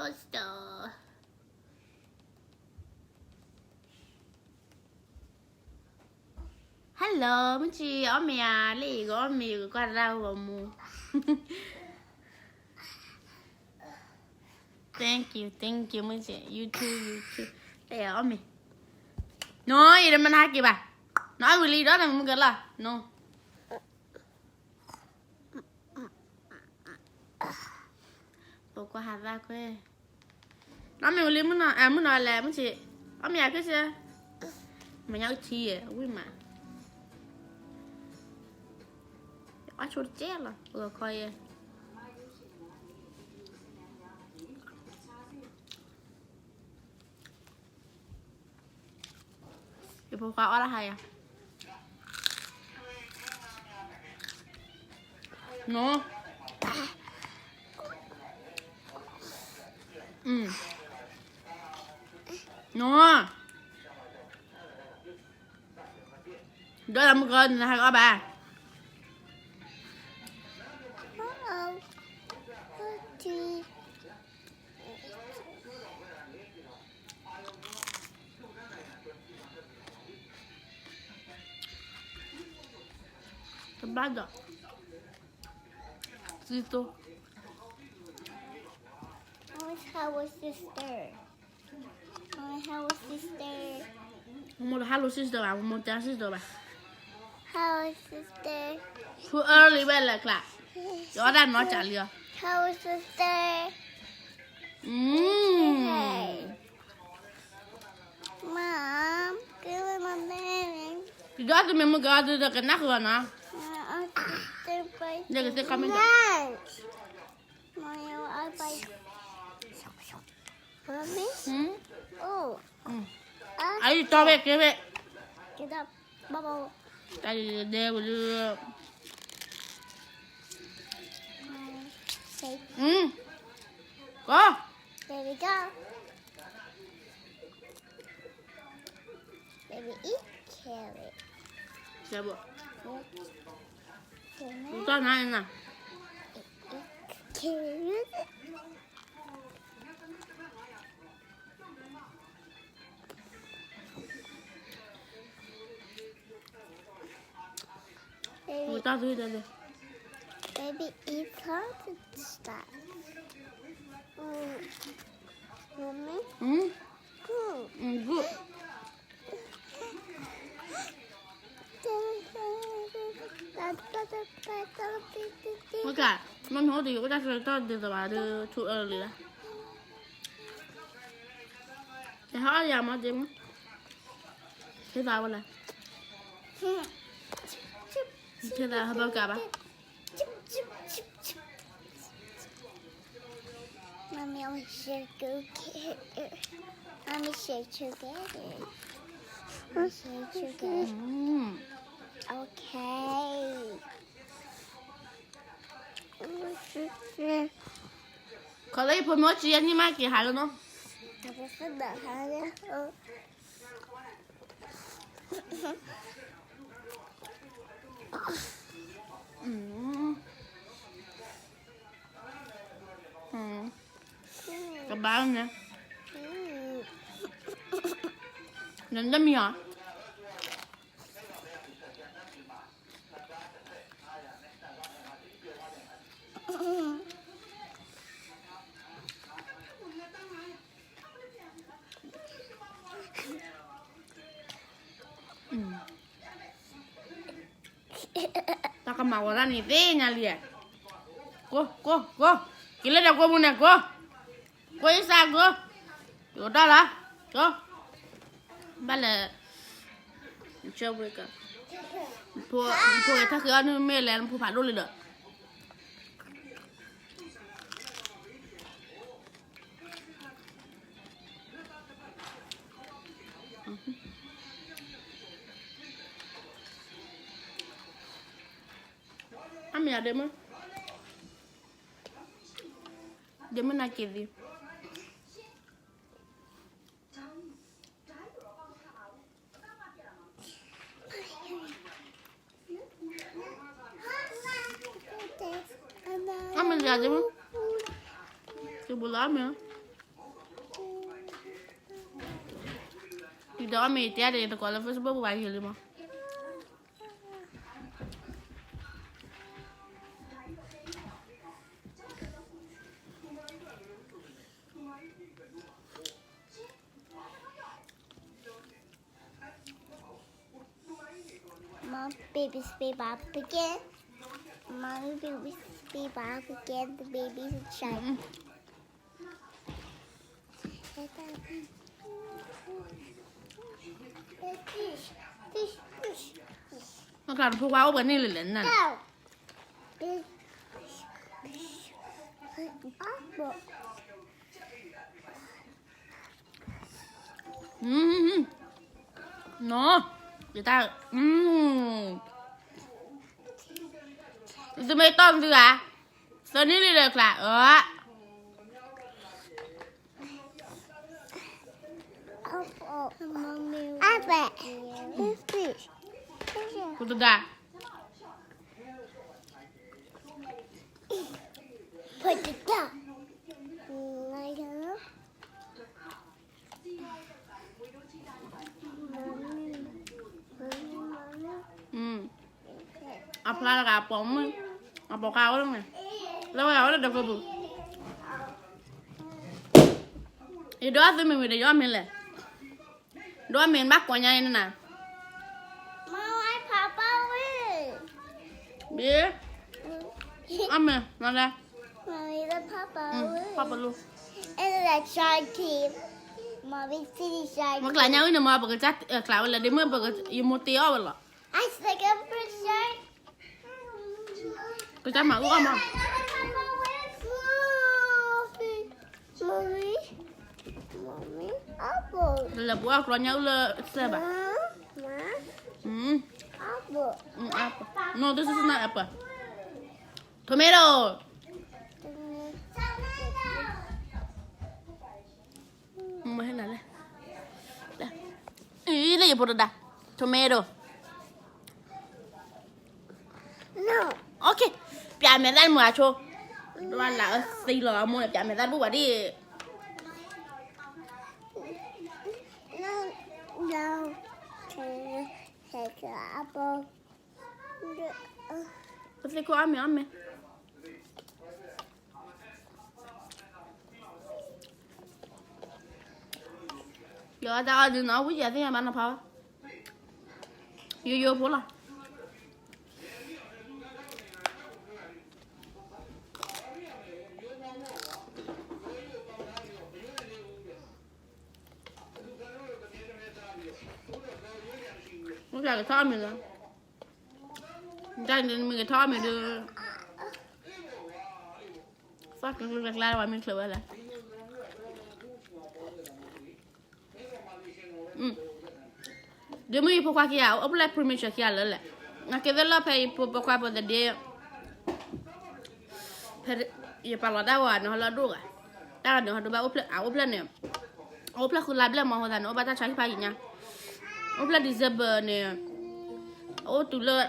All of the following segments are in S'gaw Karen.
Hello, မုၢ်ဆ့ၣ် အီၣ်မ့ၤဧါ, လၢအံၤကအီၣ်မ့ၤကကွၢ်တၢ်ဂီၤမူ. Thank you, thank you, မုၢ်ဆ့ၣ်, you too, you too. လၢအံၤအီၣ်မ့ၤ. နီၤ ယတမနၤက့ၤဘၣ်. နီၤ အဝံၤလံဒီးနမုၢ်ကလီၤ နီၤ. ပကွၢ်ဟးသၣ်ခွဲး, နီၤမ့ၢ်ဝံၤလံ မုၢ်နီၤ, မုၢ်နီၤလဲၣ် မုၢ်ဆ့ၣ်, အီၣ်မ့ၤယၤက့ၤဆ့, မညါကထံယဲၢ် ဝံၣ်မး, အီၣ်ဆိတကဲလီၤ ဂီၤခီယဲၢ်. ယဖိခွါအီၣ်တၢ်ဟါယၤ, နီၤ, နီၤ, ဒီးလၢမုၢ်ကီၢ်နဟဲကအီၣ်ဘၣ်. Uh-oh. တဘၣ်ဒီး, စံတိ, I wish I was sister. I wish I was sister. မမိၢ်တ hello sister ဘၣ်, မမိၢ်တ sister ဘၣ်. Hello sister. Too early ဝဲလဲၣ် ကျါ, ယအီၣ်တၢ်နီၢ်ကၢ်လံအီၤ. Hello sister. Mm. Mom, give me my money. ဒီးတမ့ၢ်မုၢ်ကီၢ်ဒီးကနၣ်ဃုာ်နီၤ. ယကသ့ comment. Mommy, I buy. Mommy? အံၤတီၢ်ဝဲက့ၤဝဲ, တၢ်ဒဲဝဲလၢ, ကီ, Baby, go. Baby, eat carrot. တၢ်နၤနၤ, carrot. Baby, တၢ်သ့တၢ်သ့, baby, eat all the stuff. Mm. Mommy? Mm? Good. Mm, good. မ့ၢ်က, မ့ၢ်မ့ၢ်အိၣ်တယိၤကတၢ်ဆၢကတီၢ်ဒ်သိးဘၣ်ဒီး too early လီၤ. ဟဲအီၣ်ယၤမ့ၢ်ဒ့မ့ၢ်, ဟ့ၣ်သးဝဲလဲၣ်, ဟ့ၣ်သးဟဲဘၣ်ကးဘၣ်. Mommy, I want to share cookie. Mommy, share together. Share together. Mm. Okay. ခီလၢယဖိမ့ၢ်အိၣ်ဆံယဲၢ်နံၣ်မးက့ၤဟးလီၤနီၤ. ကဘၣ်န့ၣ်, နတမံၤဧါ. တၢ်ကမၤဝဲဒၣ်န့ၣ်သ့ၣ်ညါလံ, ကိၢ်ကိၢ်ကိၢ်, က့ၤလၢဒဲးကိၢ်မူန့ၣ် ကိၢ်, ကိၢ်ယစၢ်ကိၢ်, ယိၤတၢ်လီၤ, ကိၢ်, ဘၣ်လဲၣ်, နဆၢဝဲက, နဖိဂဲၤထၢၣ်ဃ့အီၣ်န့ၣ်မ့ၢ်လဲၣ် နဖိဖးဒိၣ်လံဒီး အမ့ၢ်အဒဲမ့ၢ်, ဒဲမ့ၢ်နၤက့ၤသ့. အမ့ၢ်ယၤဒဲမ့ၢ်, ကဘိလၢအမ့ၢ်, ဒီးအီၣ်မ့ၤတဲတ့ၢ်သကိးလၢ Facebook ပူၤဘၣ်ယံာ်လံမး. My baby sleep up again. My baby sleep up again. The baby's a child. မ့ၢ်ကျါတဖိခွါအိၣ်ပှဲၤန့ၣ်လံလဲၣ်နၤ. Apple. နီၤ, ယတၢ်, သုမ့ၢ်တီၢ်သုဧါ, သၢနံၣ်လံဒီးကျါ, အၢ Apple. This fish. ပတဒါ. Put it down. Like a အဖျါတဂၤအပိာ်မုၣ်, အပိာ်ခွါအိၣ်လၢန့ၣ်, လၢဝဲအိၣ်လၢဒီးကပူၤ, ယဒိးသုမ့ၢ်ဝံၤဒီးယီၣ်မ့ၤလဲၣ်, ဒိးမ့ၤဘၣ်ကိးညါအံၤနၤ, ဘ့ၣ်, အီၣ်မ့ၤ, မၤလဲၣ်, ဖးပလူ, မ့ၢ်ကျါညါဝံၤန့ၣ်မ့ၢ် ပကစၢ်ကျးဝဲလဲၣ်, ဒ်မ့ၢ်ပက, ယမိၢ်တ့အီၣ်ဝဲလီၤ. I think I'm pretty shy. ကစၢ်မၤအုၣ်အီၣ်မး, Mommy, Mommy, Mommy, apple. လၢပှၤအီၣ်ကျီညါအုၣ်လၢစဲဘၣ်, apple. No, this is not apple. Tomato. မ့ၢ်ဟဲနၤလဲၣ်, အံၤလၢယဖိတဒါ, tomato. Okay, ပျးမဲာ်သၣ်မုာ်အဆိ, ဒွးလၢအသံလီၤအမိၢ်န့ၣ် ပျးမဲာ်သၣ်တဘူၣ်ဘၣ်ဒ်, apple. ပသ့ၣ်ခိၣ်အီၣ်မ့ၤအီၣ်မ့ၤ, ယတၢ်အီၣ်ဒုးနီၤ ဝံၣ်ယၤသ့ၣ်ညါဘၣ်နီၤဖးဝဲ, ယိယိဖိလီၤ. မ့ၢ်ကထီၣ်မ့ၤလီၤ, တၢ်န့ၣ်မ့ၢ်ကထီၣ်မ့ၤဒီး, သီၣ်ကျၢၤကျၢၤကျၢၤဝဲမ့ၢ်ချုးဝဲလဲၣ်. ဒ်မ့ၢ်ယဖိခွါခံဂၤ အိၣ်ဖျဲၣ် premature ခံဂၤလၢလဲၣ်, အကဲသ့ၣ်လၢဖဲယဖိခွါ birthday, ဖဲယပာ်လီၤတၢ်ဂီၤန့ၣ် ဟီလၢအဒိၣ်ဂၤ, တၢ်ဂၤန့ၣ် ဟီဒိၣ်ဘၣ်အိၣ်ဖျဲၣ်, အအိၣ်ဖျဲၣ်န့ၣ်, အအိၣ်ဖျဲၣ်ဃုလါဘျဲၣ်မး အဃိသတးန့ၣ် အိၣ်ဘၣ်တၢ်ဆါဟံၣ်ဖးယံာ်ညါ, အိၣ်ဖျဲၣ် December န့ၣ်, အအိၣ်တုၤလၢ,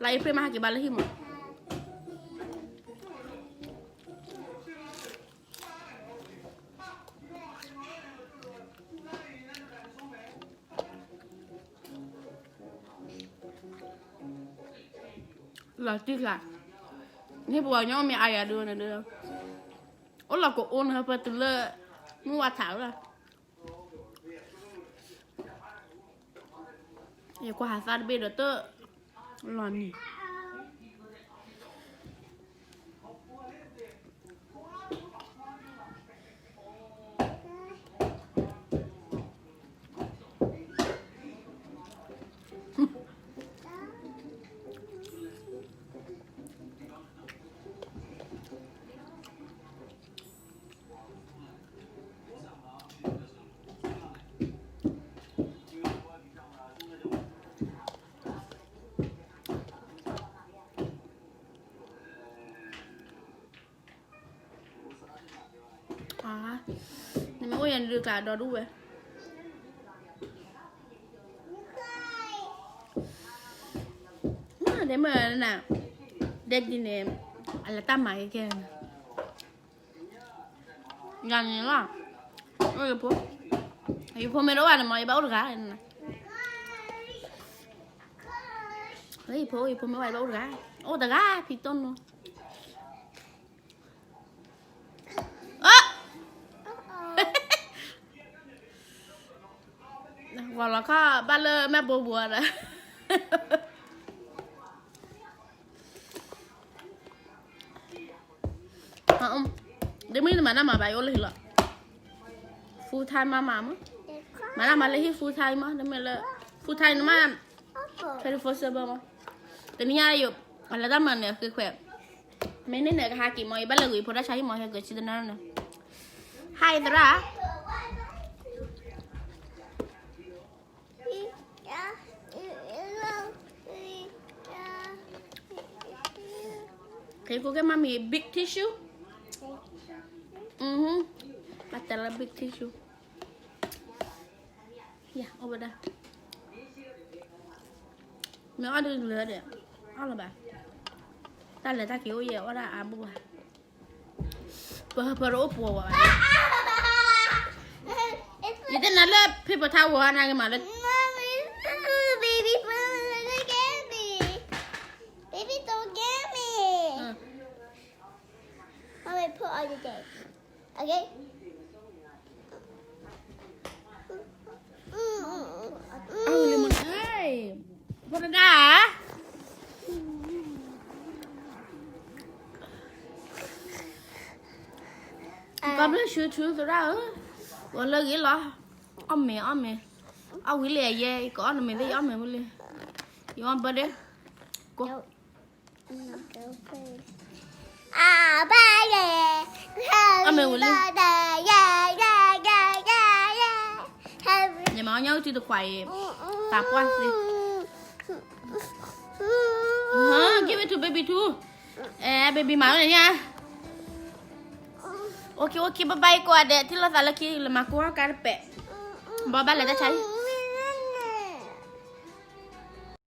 လါ April မးဟဲက့ၤဘၣ်လၢဟံၣ်မး. လီၤတံၢ်ကျါ, န့ၣ်ပှၤကညီမ့ၢ်အါယၤဒုးန့ၣ်ဒီး, အိၣ်လီၤကအိၣ်န့ၣ် ပတုၤလၢ, မုၢ်ဝါထးလီၤ, ယကွၢ်ဟးသးတဘ့ၣ်ဒီးတ, လီၤနံၤ နမ့ၢ်အိၣ်ယၤဒုးကျးဒီဒူၣ်ဝဲ, ဒဲမ့ၢ်န, ဒဲဒ်န့ၣ်, အလၢတၢ်မၤကဲကဲ, ယၤန့ၣ်လီၤ, အိၣ်ယဖိ, ယဖိမ့ၢ်တအိၣ်ဘၣ်န့ၣ်မး ယဘၣ်အိၣ်တဂၤ, ယဖိ ယဖိမ့ၢ်အိၣ်ဘၣ် ယဘၣ်အိၣ်တဂၤ, အိၣ်တဂၤ ဖံတိၢ်နီၤ. ဂီၤလီၤခီၣ်ဘၣ်လၢမဲာ်ဘိဘိဒီး ဒ်မ့ၢ်နမၤတၢ်မၤဘၣ် ယအိၣ်လၢဟံၣ်လီၤ. Full time မၤမးမး, မၤတၢ်မၤလၢဟံၣ် full time မး, တမ့ၢ်လၢ full time နမး twenty-four seven မး. တနံၤညါယိၤ အလဲၤတၢ်မၤနၢၤဃ့ခွဲး, မ့ၢ်န့ၢ်နၢၤကဟးက့ၤမး ယဘၣ်လဲၤဂုာ်ဖိတၢ်ဆါဟံၣ်မး ဟဲကၢၤဆံတနၢ်နၢ်. Hi သရၣ်. Can you go get mommy a big tissue? Mm-hmm. ဘၣ်တဲလၢ big tissue. Yeah, over there. မ့ၢ်အီၣ်ဒုးလၢဒီး အီၣ်လၢၤဘၣ်. တၢ်လဲၤတၢ်က့ၤအိၣ်ယဲ အီၣ်ဒၣ်အါဘိဘၣ်. ပှၤပှၤတအိၣ်ပှီၤဝဲဘၣ်. ယတဲနၤလၢ paper towel နဂ့ၤမးလၢ Mommy, baby, don't get me. Baby, don't get me. Mommy, put on your day. Okay? အဝဲလံမနုၤ, ဖိတဒၣ်ဧါ. God bless you too သရၣ်ဧၢ, ဂီၤလၢဂ့ၤလီၤ. အီၣ်မ့ၤ အီၣ်မ့ၤ, အီၣ်ဝံၤလံယဲ ယကအီၣ်နမ့ၤသ့ၣ် ယအီၣ်မ့ၤဝံၤလံ. You want butter? Go. အီၣ်မ့ၤဝံၤလံ. ညီမအီၣ်ညၣ်အုၣ်ထံတခွးအံၤ, သးပှၢ်သ့. Give it to baby too. အဲ baby မၤဝဲန့ၣ်ညါ. Okay, okay, bye bye ကိးဂၤဒဲး, ထံၣ်လိာ်သးလၢခံ လဲၤမၤကိးဂၤကါတပဲာ်. ဘၣ်ဘၣ်လဲၤတၢ်ဆါဟံၣ်.